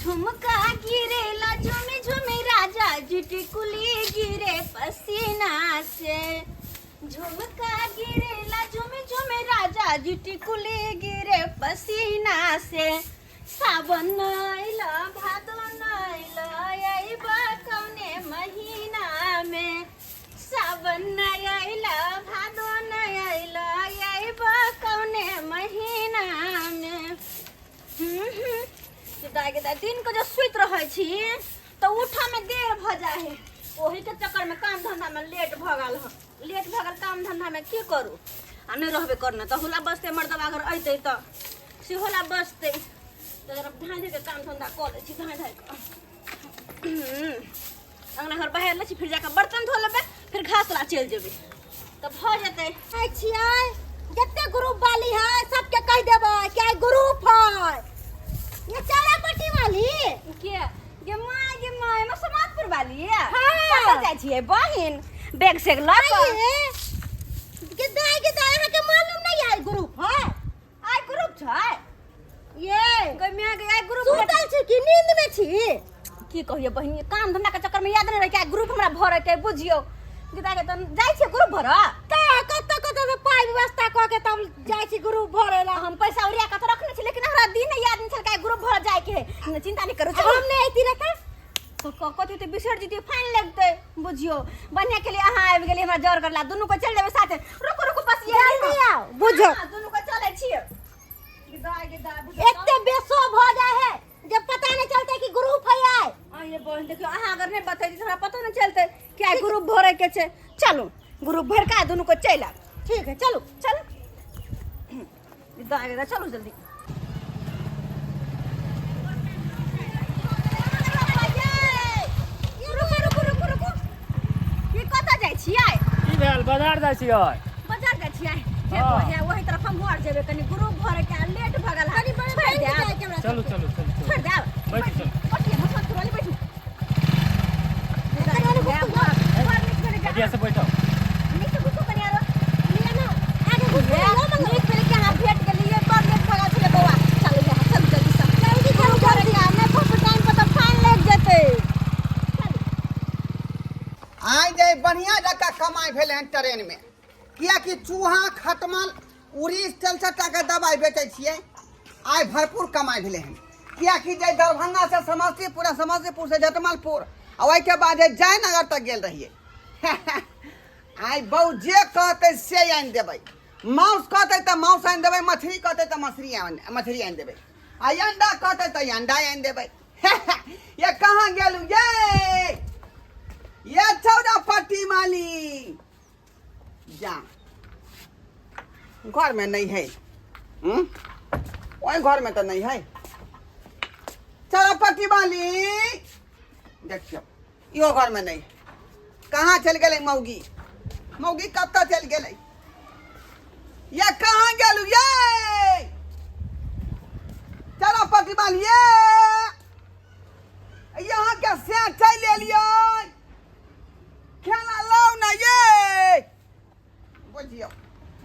झुमका गिरेला झुमी झुमी राजा जुटकुली गिरे पसीना से। झुमका गिरेला झुमी झुमी राजा जुटकुली गिरे पसीना से। सावन आइला भादो आइला अइबा कौने महीना में। सावन आइला भादो आइला अइबा कौने महीना में। दाय के दाय दिन के जो सुति रहै छी तऽ उठऽ में देर भऽ जाइ है। ओही के चक्कर में काम धंधा में लेट भऽ गेल हँ। लेट भऽ गेल काम धंधा में की करू। आ नहि रहबे करने तऽ हुला बसतै मर्दबा अगर अयतै तऽ सेहो ला बसतै। तऽ जरा धाँइ धाँइ के काम धंधा कऽ लै छी धाँइ धाँइ कऽ। अंगना घर बहारि लै छी फिर जाकऽ बर्तन धो लेबै फिर घास ला चलि जेबै तऽ भऽ जेतै। आइ छियै जते ग्रुप वाली है सबके कहि देबै कि आइ ग्रुप है। ये चारा पट्टी वाली के गे माय गे माय मसमातपुर वाली हाँ। कतऽ जाइ छियै बहिन बैग सेग लऽ कऽ? आइये के दाइ के दाइ अहाँके मालूम नहीं आइ ग्रुप है। आइ ग्रुप छै ये गे माय गे आइ ग्रुप सुतल छी कि नींद में छी? की कहियो बहिन काम धंधा के चक्कर में याद नहीं रहे कि आइ ग्रुप हमरा भरे के बुझियो। गीता के तन जाइ छियै ग्रुप भरऽ? तऽ कतऽ कतऽ से पाइ व्यवस्था कऽ के तब जाइ छी ग्रुप भरे ला। हम पैसा ओरिया कऽ तऽ रखने छी लेकिन हमरा दिन याद नहीं छल कि आइ ग्रुप भरऽ जाय के है। नहि, चिंता नहीं करू, चलू। हम नहि अयती रह तऽ? कथी तऽ बिसरि जैतियै फाइन लगतै बुझियो। बढ़िया के लिए अहाँ आबि गेलियै हमरा जर करला दुनू को चलि जेबै साथे। रुकू रुकू बस ये जल्दी आउ बुझो। हाँ, दुनू को चलै छियै। गिदा गिदा बुझियो। एते बेसो भऽ जाइ है जब पता नहीं चलते कि ग्रुप है आइ। आ ये बहन देखियो अहाँ अगर नहीं बतैती तऽ हमरा पतो नहीं चलते कि आइ ग्रुप भरे के छै। चलू ग्रुप भर के दुनू को चलि आब। ठीक है चलू चलू। गिदा गिदा चलू जल्दी। रुकू रुकू रुकू रुकू ई कतऽ जाइ छियै? की भेल? बाजार जाइ छियै। बाजार जाइ छियै? हे हाँ। हे ओही तरफ हम घर जेबै कनी ग्रुप भरे के लेट भऽ गेल कनी बड़ छोड़ि बैंक देब। जाय के हमरा चलू चलू चलू चलू छोड़ि देब। बैठू चलू। बैठिए मसत वाली बैठू। बढ़िया से बैठो। नीक से घुसू कनी आरो। लिअ ना आगे घुसू हे, लो मंगल। नीक भेलै कि अहाँ भेट गेलियै बड़ लेट भऽ गेल छलै बौआ। चलू यहाँ चलू जल्दी से। जल्दी चलू जल्दी जल्दी। नहि पहुँचू टाइम पर तऽ फाइन लागि जेतै। आइ जे बढ़िया जकाँ कमाइ भेलै हन ट्रेन में कियाकि चूहा खटमल उड़ीस तेलचट्टा के दवाइ बेचै छियै। आइ भरपूर कमाइ भेलै हन कियाकि जे दरभंगा से समस्तीपुर आ समस्तीपुर से जटमलपुर आ ओहिके बाद जे जयनगर तक गेल रहियै। आइ बौ जे कहतै से आनि देबै। मांस कहतै तऽ मांस आनि देबै, मछली कहतै तऽ मछली आनि देबै आ अंडा कहतै तऽ अंडा आनि देबै। ये कहाँ गेलू ये? ये चौड़ा पट्टी माली जा घर में नहीं है। ओहि घर में तो नहीं है। चौड़ा पट्टी वाली देखियो इहो घर में नहीं। कहाँ चल गेलै मौगी? मौगी कतऽ चल गेलै? ये कहाँ गेलू ये? चौड़ा पट्टी वाली ये यहाँ के से चलि एलियै खेला लाउ ना ये। बुझियौ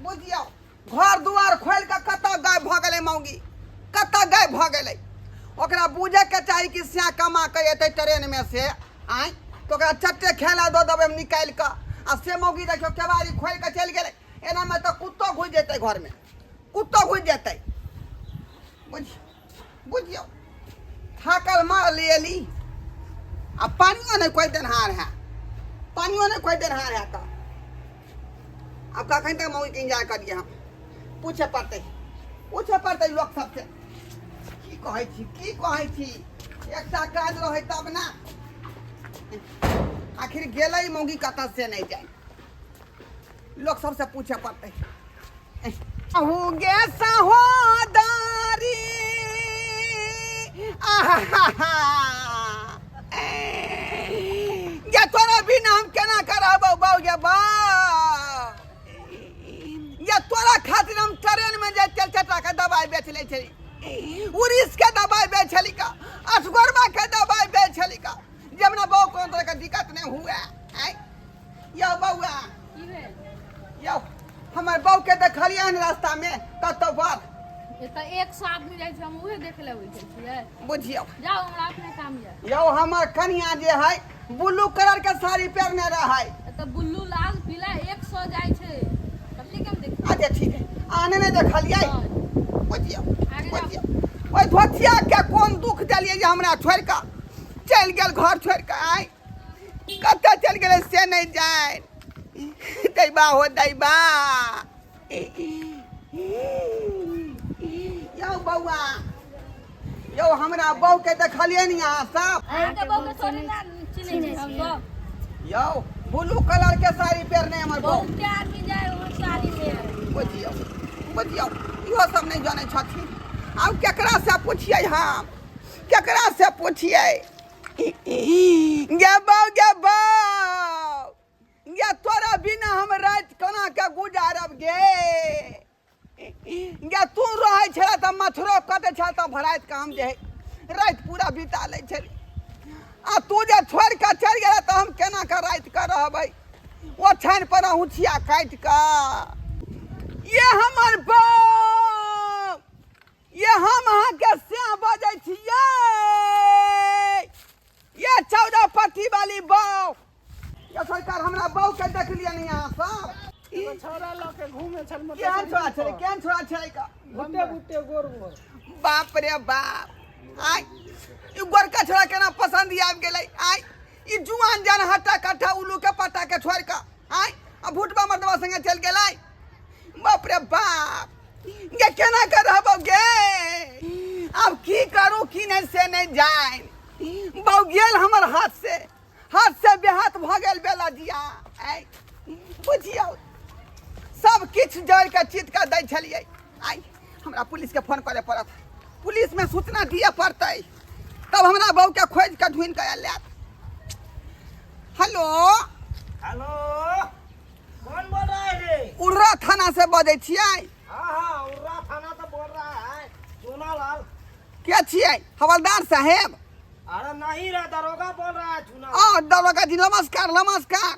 बुझियौ घर दुआर खोलि कऽ कतऽ गायब भऽ गेलै मौगी, कतऽ गायब भऽ गेलै। ओकरा बुझैके चाही कि सएह कमा कऽ एतै ट्रेनमे से आँय तऽ ओकरा चट्टे खेला दऽ देबै हम निकालि कऽ। आ से मौगी देखियौ केबाड़ी खोलि कऽ चलि गेलै। एनामे तऽ कुत्तो घुसि जेतै घरमे, कुत्तो घुसि जेतै। बुझियौ थाकल मारल एली आ पानियो नहि कोइ देनहार है, पानियो नहि कोइ देनहार है। तऽ आब कखन तक मौगीके इंतजार करियै हम? पूछे पड़तै, पूछे पड़तै लोक सबसे। की कहै छी की कहै छी? एकटा काज रहै तब ने। आखिर गेलै मौगी कतऽ से नहि जाय। लोक सबसे पूछे पड़तै। अहू गे सहोदरी आहा गे तोरा बिना हम केना करबौ बौ गे बौ। ये तोरा खातिर हम ट्रेन में जाय तेल चटा के दवाई बेच लै छली, उड़ीस के दवाई बेच छली का, असगोरबा के दवाई बेच छली का, जब ना बौ कोनो तरह के दिक्कत नहीं हुए। आय यौ बौआ यौ हमर बौ के देखलियै हन रास्ता में कतौ पर? तऽ 100 आदमी जाइ छै, हम उहे देखे लए उठै छियै। बुझियौ। जाउ, हमरा अपने काम यऽ। यौ, हमर कनिया जे है ब्लू कलर के साड़ी पहिरने रहै। तऽ बुल्लू, लाल, पीला 100 जाइ छै, कथी के हम देखियै? अच्छा ठीक है, आने नहि देखलियै। बुझियौ। आगे जाउ। बुझियौ, ओहि धोतिया के कोन दुख देलियै जे हमरा छोड़ि कऽ चलि गेल, घर छोड़ि कऽ। आइ कतऽ चलि गेलै से नहि जानि। दैबा हो दैबा। यौ बौआ, यौ, हमरा बहू के देखलियै नि अहाँ सब? अहाँके बहू के थोड़ी ना चिन्है छी हमसब। यौ, ब्लू कलर के साड़ी पहिरने हमर बहू। बहुते आदमी जाइ ओहन साड़ी में। बुझियौ, बुझियौ, इहो सब नहि जानै छथिन। आब केकरा से पुछियै हम? केकरा से पुछियै? गे बौ, गे बौ, गे, तोरा बिना हम राति कोना के गुजारब गे? गे, तू रहै छला तऽ मच्छरो कटै छल तऽ भराइत के हम जे है राति पूरा बिता लै छली, आ तू जे छोड़ि कऽ चलि गेला तऽ हम केना कऽ राति कऽ रहबै ओछानि पर अहुँछिया काटि कऽ? ये हमर बाप, ये हम अहाँके श्याम बजै छियै। ये चौदह पट्टी वाली बहू। ये सरकार, हमरा बहू के देखलियै नहीं अहाँ सब? एगो छौड़ा लऽ के घूमे छल। केहन छोड़ा छलै? केहन छोड़ा छलै का? भुट्टे भुट्टे, गोर गोर। बाप रे बाप, आय ई गोरका छोड़ा केना पसंद आबि गेलै? आय ई जुआन जान हट्टा कट्ठा उल्लू के पट्टा के छोड़ कऽ आय आ भुटबा मर्दबा संगे चलि गेलै। बाप रे बाप, गे केना के रहबौ गे? आब की करू की नहि से नहि जानि। बौ गेल हमर हाथ से, हाथ से बेहाथ भऽ गेल बेला जिया। आय बुझियौ, सब किछु जड़ि कऽ चित कऽ दै छलियै। आइ हमरा पुलिसके फोन करय पड़त, पुलिसमे सूचना दिअ पड़तै, तब हमरा बहूके खोजि कऽ ढूँढि कऽ लायत। हेलो। हेलो, कौन बोल रहा है रे? उर्रा थाना से बजै छियै। हाँ हाँ, उर्रा थाना से बोल रहा है चूना लाल। के छियै, हवलदार साहेब? अरे नहीं रे, दरोगा बोल रहा है चूना। ओ दरोगा जी, नमस्कार नमस्कार।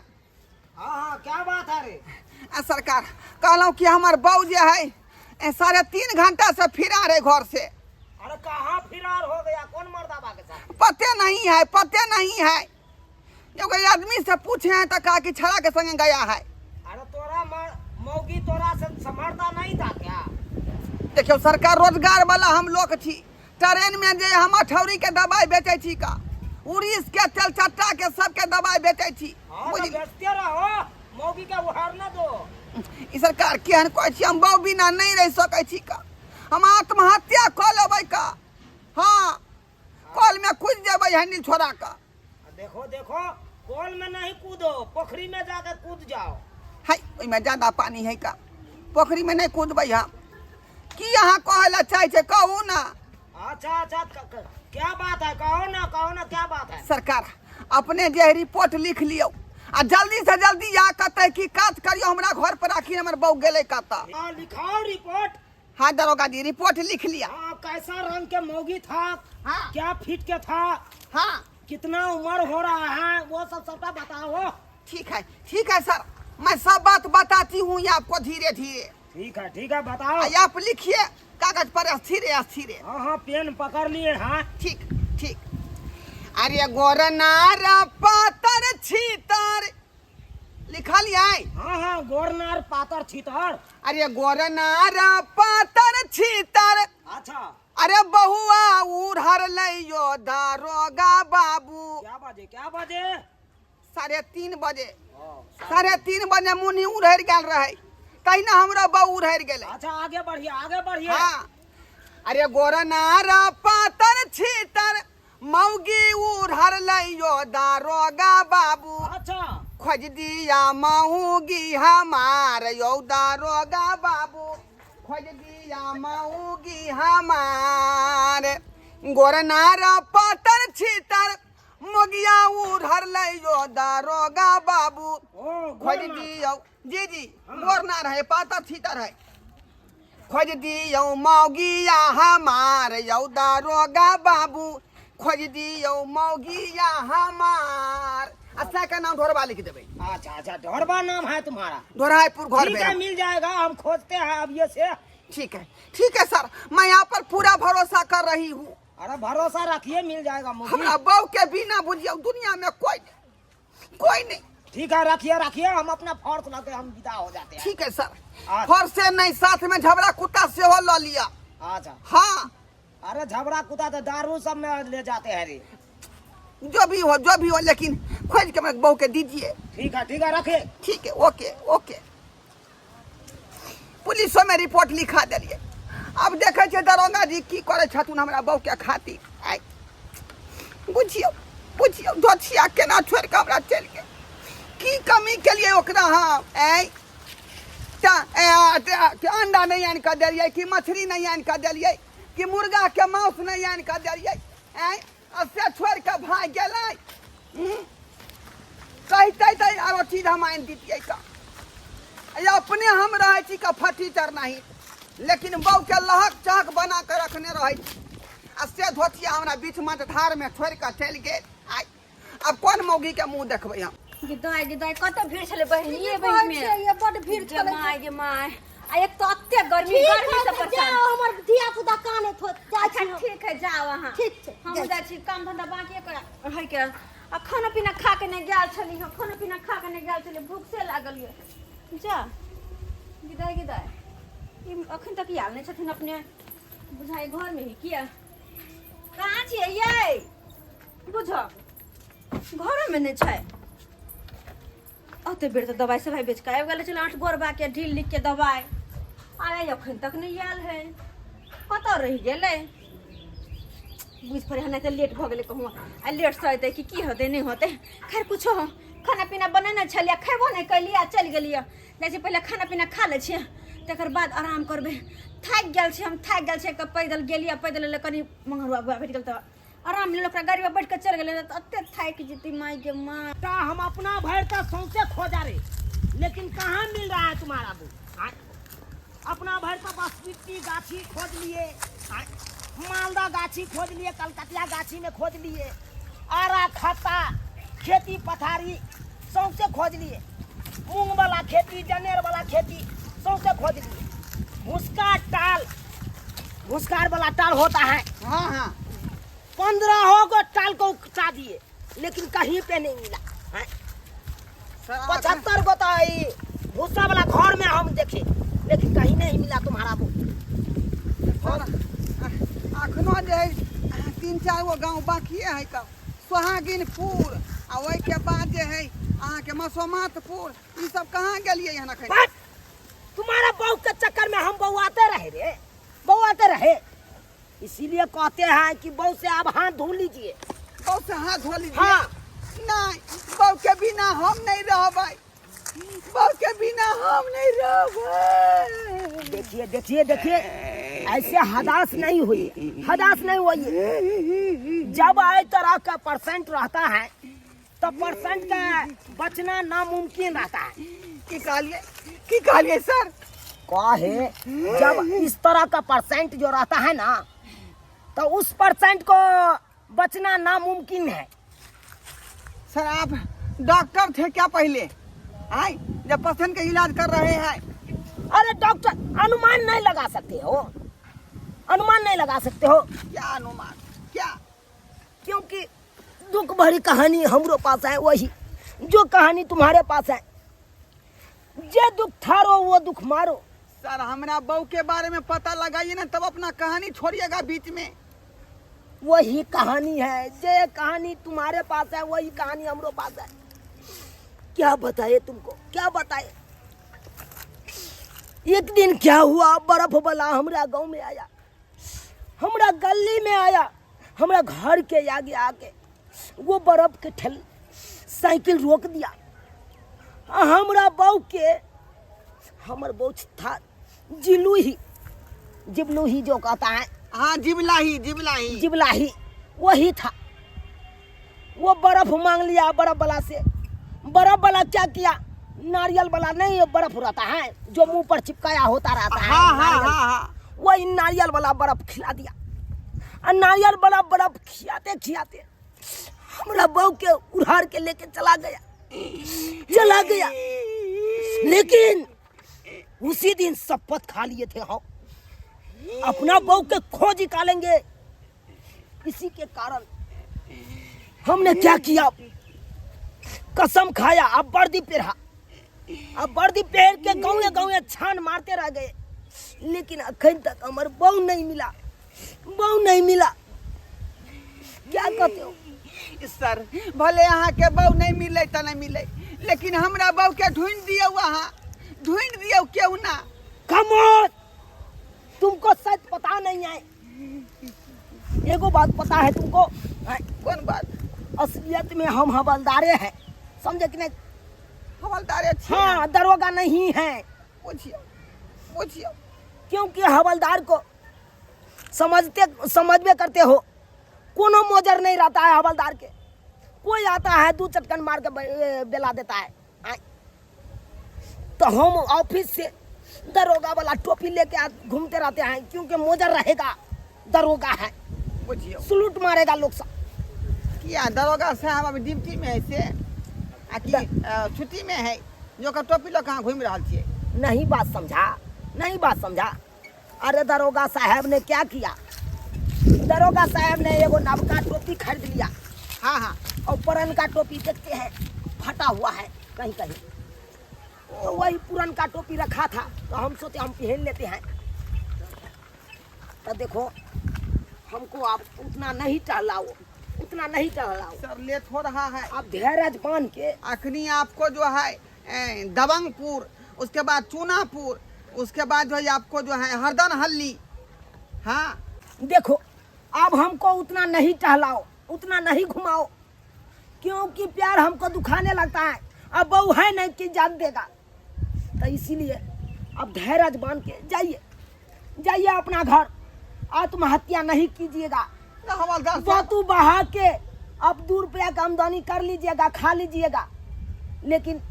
हाँ हाँ, क्या बात है रे? आ सरकार, कहलहुँ कि हमर बहू जे है 3.5 घंटा से फिरा रहे घर से। अरे कहाँ फिरार हो गया? कौन मर्दाबा के साथ? पते नहीं है, पते नहीं है। एगो आदमी से पूछे हैं तो कहा कि छड़ा के संगे गया है। अरे तोरा मौगी तोरा से संभरता नहीं था क्या? देखियौ सरकार, रोजगार वाला हम लोग छी। ट्रेन में जे हम अठौरी के दवाई बेचै छी का, उड़ीस के, तेलचट्टा के, सबके दवाई बेचै छी। हाँ तो बुझली? बेचते रहो, मौगी के उहार न दो। ई सरकार, केहन कहै छी? हम बहू बिना नहि रहि सकै छी का। हम आत्महत्या कऽ लेबै का। हाँ, कल में कूदि जेबै हैंडिल छोड़ा कऽ। देखो देखो, कॉल में नहीं कूदो, पोखरी में जाके कूद जाओ। है, ओहिमे ज्यादा पानी है का, पोखरी में नहीं कूदबै हम। की अहाँ कहै लए चाहै छै, कहू ना। अच्छा अच्छा, क्या बात है? कहो ना, कहो ना, क्या बात है? सरकार, अपने जे रिपोर्ट लिख लियौ आ जल्दी से जल्दी आ कऽ तहकीकात करियौ हमरा घर पर, आखिर हमर बहू गेलै कतऽ। हाँ, लिखाओ रिपोर्ट। हाँ दरोगा जी, रिपोर्ट लिख लिया। हाँ, कैसा रंग के मौगी था? हाँ। क्या फिट के था? हाँ। कितना उम्र हो रहा है, वो सब सबटा बताओ। ठीक है, ठीक है सर, मैं सब बात बताती हूँ आपको धीरे धीरे। ठीक है, ठीक है, बताओ। आ आप लिखिए कागज पर स्थिरे स्थिरे। हाँ हाँ, पेन पकड़ लिए। हाँ। ठीक ठीक। अरे गोरनार पातर छीतर लिखलियै? हाँ हाँ, गोरनार पातर छीतर। अरे गोरनार पातर छीतर। अच्छा। अरे बहुआ उड़हर लइयो दारोगा बाबू। क्या बजे, क्या बजे? 3:30 बजे, 3:30 बजे मुन्नी उड़हर गेल रहै, तहिना हमरा बहू उड़हर गेलै। अच्छा, आगे बढ़िए, आगे बढ़िए। हाँ, अरे गोरनार पातर छीतर मौगी उड़हर लइयो दारोगा बाबू। अच्छा। खोज दिया मऊगी हमार यौ दारोगा बाबू, खोज दिया मऊगी हमार। गोरनार पातर छीतर मोगिया उड़हर लइयो दारोगा बाबू। ओ खोज गोरनार। दियौ जी जी, गोरनार है, पातर छीतर है। खोज दियौ मौगिया हमार यौ दारोगा बाबू, खोज दियौ मौगिया हमार। अच्छा का नाम ढोरबा लिख देबै। अच्छा अच्छा, ढोरबा नाम है तुम्हारा? ढोरायपुर घर ठीक है, में। मिल जाएगा, हम खोजते हैं अब ये से। ठीक है, ठीक है सर, मैं यहाँ पर पूरा भरोसा कर रही हूँ। अरे भरोसा रखिए, मिल जाएगा मुझे। हमरा बहू के बिना बुझियो दुनिया में कोई नहीं, कोई नहीं। ठीक है, रखिए रखिए, हम अपना फर्स लगे हम विदा हो जाते हैं। ठीक है सर। अच्छा। फर्स से नहीं, साथ में झबरा कुत्ता सेहो ल लिया। अच्छा। हाँ। अरे झबरा कुत्ता तो दारू सब में ले जाते हैं रे। जो भी हो, जो भी हो, लेकिन खोज के मेरे बहू के दीजिए। ठीक है, ठीक है, रखिए। ठीक है, ओके ओके। पुलिसो में रिपोर्ट लिखा दिलिए। अब देखे छियै दरोगा जी की करे छथुन हमरा बहू के खातिर। आइ बुझियौ, बुझियौ दोछिया केना छोड़ के हमरा चलि गेल, की कमी केलिए ओकरा हम? ऐ त अंडा नहीं आनि कऽ देलियै, कि मछली नहीं आनि कऽ देलियै, कि मुर्गा के मांस नहीं आनि कऽ देलियै? ऐ आ से छोड़ के भागि गेलै। कहितै तऽ आरो चीज हम आनि दितियै। का अपने हम रहै छी का फटीचर नहीं, लेकिन बहू के लहक चहक बना के रखने रहै छी, आ से धोतिया हमरा बीच मझधार में छोड़ के चलि गेल। आइ अब कोन मौगी के मुँह देखबै हम? गे दाइ, गे दाइ, कते भीड़ छलै बहिन ये कहै बहिन में। छियै, ये बड्ड भीड़ गे छलै। माय, गे माय, आ एक तऽ एते गर्मी, ठीक गर्मी है, से तऽ परेशान। जाउ, हमर धिया पुता कानैत होत, जाइ अच्छा छी हम। ठीक है, जाउ अहाँ। ठीक छै, हम जाइ जाइ छी, काम धंधा बाकी करा है के। आ खाना पीना खा के नहि गेल छली हम, खाना पीना खा के नहि गेल छली, भूख से लागल ये। जा गिदाय, गिदाय, ई अखन तक आयल नहि छथिन अपने, बुझाइ घर में ही किया। कहाँ छियै यै? बुझब घरो में नहि छै। अते बेर तऽ दवाइ सवाइ बेच कऽ आबि गेल छलै, 8 गोरबा के ढील लिख के दवाइ आय, अखन तक नहि आयल है, कतऽ रहि गेलै? बुझि पड़ै नहि तऽ लेट भऽ गेलै कहूँ, आ लेटसँ अयतै कि की होतै नहि होतै। खैर कुछो हो, खाना पीना बनेने छलियै, खेबो नहि केलियै आ चलि गेलियै। जाइ छियै पहिले खाना पीना खा लै छियै, तकर बाद आराम करबै। थाकि गेल छियै हम, थाकि गेल छियै। पैदल गेलियै, पैदल एलियै, कनि मंगरुआ बुआ भेट गेल तऽ आराम मिलल, ओकरा गाड़ीमे बैठ कऽ चलि गेलै, तऽ एते थाकि जेतै माय गे माय। ता हम अपना भर तो सौंसे खोजा रे, लेकिन कहाँ मिल रहा है तुम्हारा बू? आय, अपना भर तो बसबिट्टी गाछी खोज लिए, आय, मालदा गाछी खोज लिए, कलकतिया गाछी में खोज लिए, आरा खत्ता खेती पथारी सौंसे खोज लिए, मूंग वाला खेती जनेर वाला खेती सौंसे खोज लिए, भुसका टाल, भुसकार वाला टाल होता है, हाँ हाँ, 15 हो गो टाल को उपचा दिए, लेकिन कहीं पे नहीं मिला। हैं? 75 गो तो ई भूसा वाला घर में हम देखे, लेकिन कहीं नहीं मिला तुम्हारा वो। सर, अखनो जे है 3-4 गो गाँव बाकी है का सोहागिनपुर, आ ओहिके बाद जे है अहाँके मसोमातपुर, ई सब कहाँ गेलियै हन अखन? बस तुम्हारा बहू के चक्कर में हम बौआते रहे रे, बौआते रहे। इसीलिए कहते हैं कि बहू से आप हाथ धो लीजिए। बहू से हाथ धो लीजिए? हाँ। नहीं, बहू के बिना हम नहीं रहबै, बहू के बिना हम नहीं रहबै। देखिए देखिए देखिए, ऐसे हदास नहीं हुई, हदास नहीं हुई। जब आए तरह का परसेंट रहता है तो परसेंट का बचना नामुमकिन रहता है। की कहलिए, की कहलिए सर? कहे जब इस तरह का परसेंट जो रहता है ना, तो उस परसेंट को बचना नामुमकिन है। सर आप डॉक्टर थे क्या पहले? आए जब पेशेंट का इलाज कर रहे हैं। अरे डॉक्टर अनुमान नहीं लगा सकते हो, अनुमान नहीं लगा सकते हो। क्या अनुमान? क्या? क्योंकि दुख भरी कहानी हमरो पास है, वही जो कहानी तुम्हारे पास है। जे दुख थारो वो दुख मारो। सर हमरा बहू के बारे में पता लगाइए ना, तब अपना कहानी छोड़िएगा बीच में। वही कहानी है, जे कहानी तुम्हारे पास है वही कहानी हमरो पास है। क्या बताए तुमको, क्या बताए। एक दिन क्या हुआ, बर्फ वाला हमरा गांव में आया, हमरा गली में आया, हमरा घर के आगे आके वो बर्फ के ठल साइकिल रोक दिया। हमरा बहू के, हमर बहू था जिलूही, जिबलूही जो कहता है। हाँ जिबलाही, जिबलाही, जिबलाही वही था। वो बर्फ मांग लिया बर्फ वाला से। बर्फ वाला क्या किया, नारियल वाला नहीं बर्फ रहता है जो मुंह पर चिपकाया होता रहता है, हाँ, हाँ, नारियल। हाँ, हाँ। वही नारियल वाला बर्फ खिला दिया। और नारियल वाला बर्फ खिलाते खिलाते हमरा बहू के उड़ार के लेके चला गया, चला गया। लेकिन उसी दिन शपथ खा लिए थे हम अपना बहू के खोज निकालेंगे। इसी के कारण हमने क्या किया, कसम खाया, अब वर्दी पहरा, अब वर्दी पहन के गाँव गाँव छान मारते रह गए, लेकिन अखन तक हमार बहू नहीं मिला, बहू नहीं मिला। क्या कहते हो सर? भले अहाँ के बहू नहीं मिले तो नहीं मिले, लेकिन हमरा बहू के ढूंढ दियौ, अहाँ ढूंढ दियौ केहू ना। कम ऑन, तुमको शायद पता नहीं है, एगो बात पता है तुमको? कौन बात? असलियत में हम हवलदारे हैं, समझे कि नहीं? हवलदारे छियै? हाँ, दरोगा नहीं है। बुझियौ बुझियौ। क्योंकि हवलदार को समझते समझबे करते हो, कोनो मोजर नहीं रहता है हवलदार के। कोई आता है दू चटकन मार के बेला देता है। आय। तो हम ऑफिस से दरोगा वाला टोपी लेके घूमते रहते हैं, क्योंकि मोजर रहेगा, दरोगा है, बुझियौ, सलूट मारेगा लोग सब। किया दरोगा साहब अभी ड्यूटी में है से आ कि छुट्टी में है जो का टोपी लऽ कऽ अहाँ घूमि रहल छियै? नहीं बात समझा, नहीं बात समझा। अरे दरोगा साहब ने क्या किया, दरोगा साहब ने एगो नवका टोपी खरीद लिया। हाँ हाँ। और पुरनका टोपी देखते हैं फटा हुआ है कहीं कहीं, तो वही पुरनका टोपी रखा था, तो हम सोचे हम पहन लेते हैं। तो देखो हमको आप उतना नहीं टहलाओ, उतना नहीं टहलाओ। सर लेट हो रहा है। आप धैर्य बांध के अखनी आपको जो है दबंगपुर, उसके बाद चूनापुर, उसके बाद जो है आपको जो है हरदन हल्ली। हाँ देखो अब हमको उतना नहीं टहलाओ, उतना नहीं घुमाओ, क्योंकि प्यार हमको दुखाने लगता है। अब बहू है नहीं कि जान देगा, तो इसीलिए अब धैर्य बांध के जाइए, जाइए अपना घर, आत्महत्या नहीं कीजिएगा। ना हवलदार साहब। बातू बहा के अब 2 रुपया का आमदनी कर लीजिएगा, खा लीजिएगा, लेकिन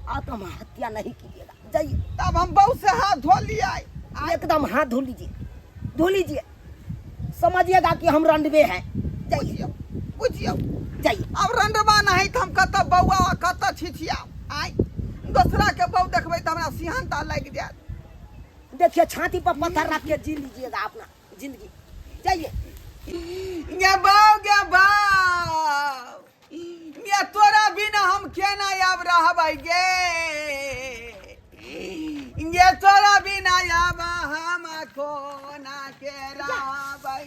आत्महत्या नहीं कीजिएगा। जाइए। तब हम बहू से हाथ धो लिया। एकदम हाथ धो लीजिए, धो लीजिए, समझिएगा कि हम रंडवे हैं। जाइए। बुझियौ बुझियौ। जाइए। अब रंडवा नहीं तऽ हम कतऽ बौआ आ कतऽ छिछिया आइ दोसरा के बहू देखबै तऽ हमरा सिहन्ता लागि जायत। देखिए छाती पर पत्थर रख के जी लीजिएगा अपना जिंदगी। जाइए। गे बौ गे बौ गे, तोरा बिना हम केना आब रहबै गे, गे तोरा बिना आब हम कोना के रहबै।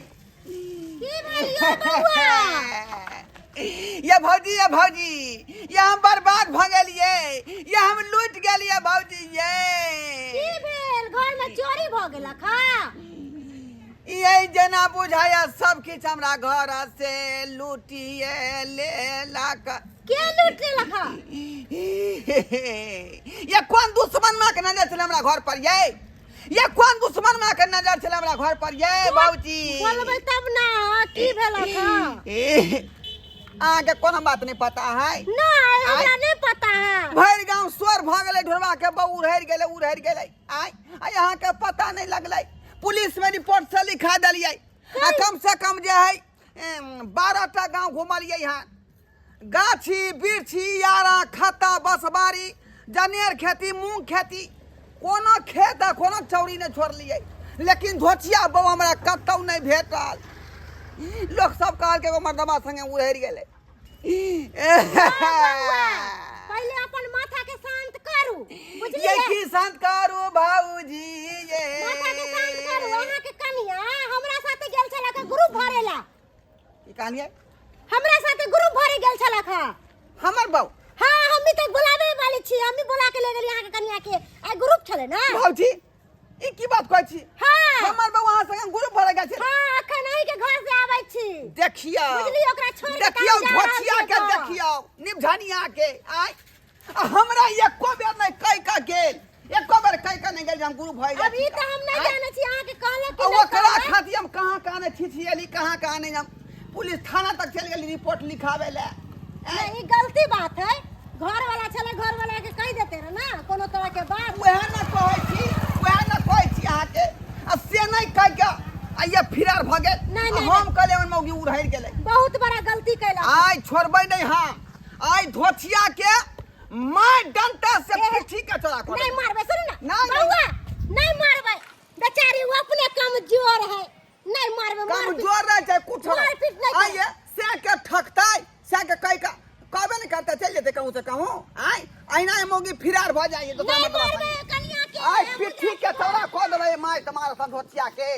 की भेल यौ बौआ? ये भौजी, ये भौजी, ये हम बर्बाद भ गेलियै, ये हम लूटि गेलियै भौजी ये। की भेल, घर में चोरी भ गेलक? हाँ यही जेना बुझाया सब किछु हमरा घर से लूटिए लेलक। के लूट लेलक? हँ ये कोन दुश्मन माँ के नजर छलै हमरा घर पर ये, ये कोन दुश्मन माँ के नजर छलै हमरा घर पर ये भौजी? बोलबै तब ना की भेलक? हँ अहाँके कोनो बात नहीं पता है? नहीं, हमरा नहीं पता है। भरि गाँव शोर भऽ गेलै, ढोरबा के बहू उड़हरि गेलै, उड़हरि गेलै। आइ आइ अहाँके पता नहीं लगलै? पुलिस में रिपोर्ट से लिखा देलियै आ कम से कम जे है 12 टा गाँव घुमलियै हन, गाछी बिरछी यारा खत्ता बसबारी जनेर खेती मूंग खेती कोनो खेत आ कोनो चौरी नहि छोड़लियै, लेकिन धोचिया बहू हमरा कतहु नहि भेटल। लोक सब कहलकै एगो मर्दबा संगे उड़हरि गेलै। पहिले अपन माथा के शांत करू, बुझलियै? ये की शांत करू भाऊजी? ये माथा के शांत करू। अहाँ के कनिया हमरा साथे गेल छलक ग्रुप भरेला। की कहलियै? हमरा साथे ग्रुप भरे गेल छलक हँ हमर बहू? हाँ, हमी तऽ बुलाबे वाली छी, हमी बुला के ले गेली अहाँ के कनिया के। आइ ग्रुप छलै ना। भौजी ई की बात कहै छी? हाँ। हमर बहू अहाँ संगे ग्रुप भरे गेल छै? हाँ, अखन अहीं के घर से आबै छी। देखियौ। बुझलियै, ओकरा छोड़ि के देखियौ तहन जा रहल धोचिया छियै के घर। देखियौ निभझनिया के। आइ आ हमरा एको बेर नहि कहि कऽ गेल, एको बेर कहि कऽ नहि गेल जे हम गुरु भऽ अब ई तऽ हम नहि जानै छी अहाँ के कहलक कि आ नहि ओकरा कहलक। खातिर हम कहाँ कहाँ नहि छिछिएली, कहाँ कहाँ नहि, हम पुलिस थाना तक चलि गेली रिपोर्ट लिखाबै लए। नहीं, ई गलती बात है, घर वाला छलै, घर वाला के कहि देते रहे ना कोनो तरह के बात। वएह ने कहै छी, वएह ने कहै छी अहाँके, आ से नहि कहि कऽ आ ये फिरार भऽ गेल। नहि, आ नहि, हम कहलियै हमर मौगी उड़हरि गेलै। बहुत बड़ा गलती कैलक। आइ छोड़बै नहि हम, आइ धोथिया के मार डंटा से ए, पीठी के चोरा कर। नहीं मारबै, सुनू ना। नहीं, नहीं। बौआ, नहीं मारबै। बेचारी वो अपने कमजोर है नहीं मारबे मार कमजोर रह जाए कुछ मारपीट नहीं करे। आइए से के ठकतै से के कह के कहबे नहीं करते चल जेतै कहूँ से कहूँ आय अहिना मोगी फिरार भऽ जाइए दोसरा नहीं मतलब मारबे कनिया के आय पिट्ठी के चौड़ा कऽ देबै माय तुम्हारा संधोचिया के।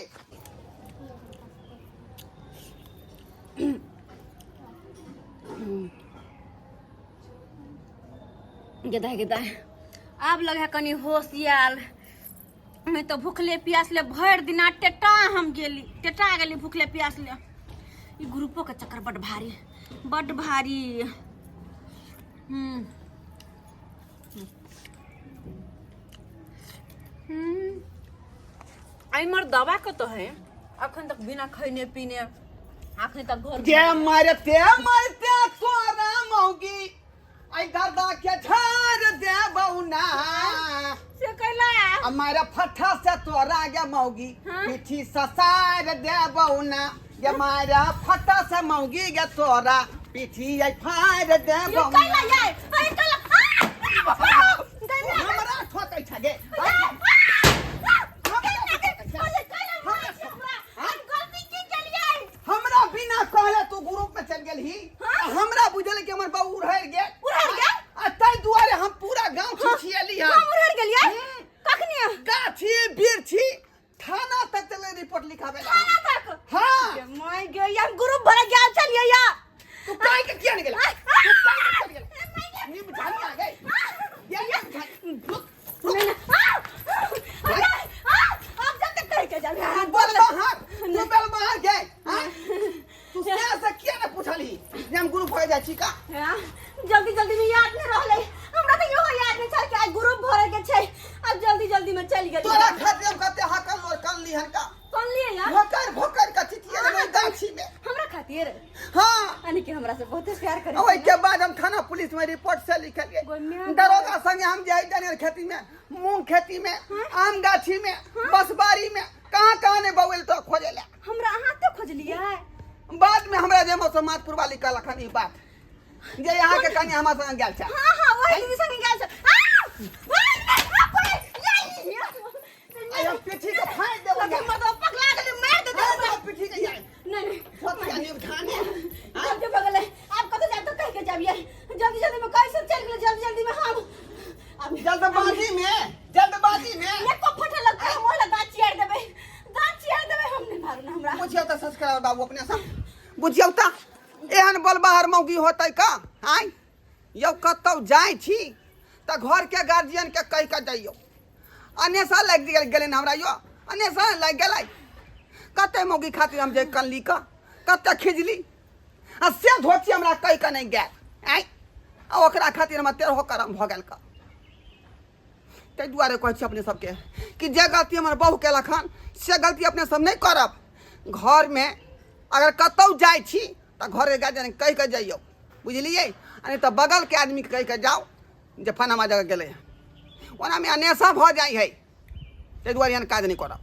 गेदा गेदा आब लगे है कनी होश आयल, नहीं तो भूखले प्यासले भरि दिना टेटा हम गेली, टेटा गेली भूखले प्यासले। ई ग्रुपो के चक्कर बड भारी, बड भारी। हम्म हम्म आई मर दवा कतऽ है? अखन तक बिना खैने पीने अखन तक घर जे मारते मारते तोरा मौगी आई दादा के झाड़ दे बौना। से कैला हमारा फट्ठा से तोरा गे मौगी हाँ? पीठी ससार दे बौना। ये मारा फट्ठा से मौगी गे तोरा पीठी आई फाड़ दे ये बौना। कैला ये अरे कैला हमरा ठोकै छ गे। हमरा बिना कहले तू ग्रुप में चल गेलही। हाँ? हमरा बुझल कि हमर बहू उड़हर गेल। उड़हर गेल? आ ताहि दुआरे हम पूरा गांव छिछिएली हन। हम उड़हर गेलियै? हम्म। कखनी? गाछी बिरछी थाना तक चले रिपोर्ट लिखाबे ला। थाना तक? हाँ। गे my गे, हम ग्रुप भरे गेल छलियै या। तू काहे के किया नहीं गेला? तू काहे के चल गेला? नी बुझानी आ गई। ये नी बुझानी। रुक, रुक। नहीं, नहीं। आ! अरे, आ! अब जब तक कह के जाबे। तू बोल बाहर, तू बोल बाहर गे। हाँ? तू से से किया ना पूछली जे हम ग्रुप हो जाइ छी का? हाँ, जल्दी जल्दी में याद नहीं रहलै हमरा, त इहो याद नहीं छल कि आइ ग्रुप भरे के छै। अब जल्दी जल्दी में चलि गेली। तोरा खातिर हम कते हकल और कनली हन का। कौन लिए यार? भोकर भोकर का चिटिया हाँ, में गाछी में। हमरा खातिर? हाँ। यानी कि हमरा से बहुते प्यार करे। ओहि के बाद हम थाना पुलिस में रिपोर्ट से लिखलिए। गोमिया। दरोगा संगे हम जाय जाने खेती में, मूंग खेती में, आम गाछी में, बसबारी में, कहाँ कहाँ ने बउल तो खोजे ला। हमरा अहाँ तो खोजलिए? बाद में हमरा जे मौसम मातपुर वाली कहलक हन ई बात जे यहाँ के कन्या हमरा संगे गेल छै। हाँ हाँ, वही दीदी संगे गेल छै। आ! आ, आ, आइ हम पीठी के फाड़ि देबो। लगे मर्दवा पकड़ा गेलै, मारि देतै फाड़ि हमरा। देबो पीठी के यार। नहीं नहीं। छोटिया निपठाने। जब जब भगले आप कतौ जाब तो कह के जाबिए। जल्दी जल्दी में कैसे चल गेलै, जल्दी जल्दी में हम अब जल्दबाजी में, जल्दबाजी में एको फटे लगतै हम ओला दाँत चियार देबै, दाँत चियार देबै। हम नहीं मारू ना हमरा। बुझियौ तऽ सब्सक्राइबर बाबू अपने से बुझियौ तऽ एहन बलबाहर मौगी होतै का? आँय यौ, कतौ जाइ छी तऽ घरके गार्जियन के कहि कऽ जइयौ। अनेसा लागि गेल गेलै हमरा यौ, अनेसा लागि गेलै। कते मौगी खातिर हम जे कनली कऽ कते खिजली आ से धोती हमरा कहि कऽ नहि गेल। आँय, आ ओकरा खातिर हमरा तेरहो करम भऽ गेल कऽ। ताहि दुआरे कहै छी अपने सबके कि जे गलती हमर बहू केलक हन से गलती अपने सब नहि करब। घरमे अगर कतौ जाइ छी तऽ घरके गार्जियन कहि कऽ जइयौ, बुझलियै? आ नहि तऽ बगलके आदमीके कहि कऽ जाउ जे फलामा जगह गेलै हन। ओनामे अनेसा भऽ जाइ है, ताहि दुआरे एहन काज नहि करब।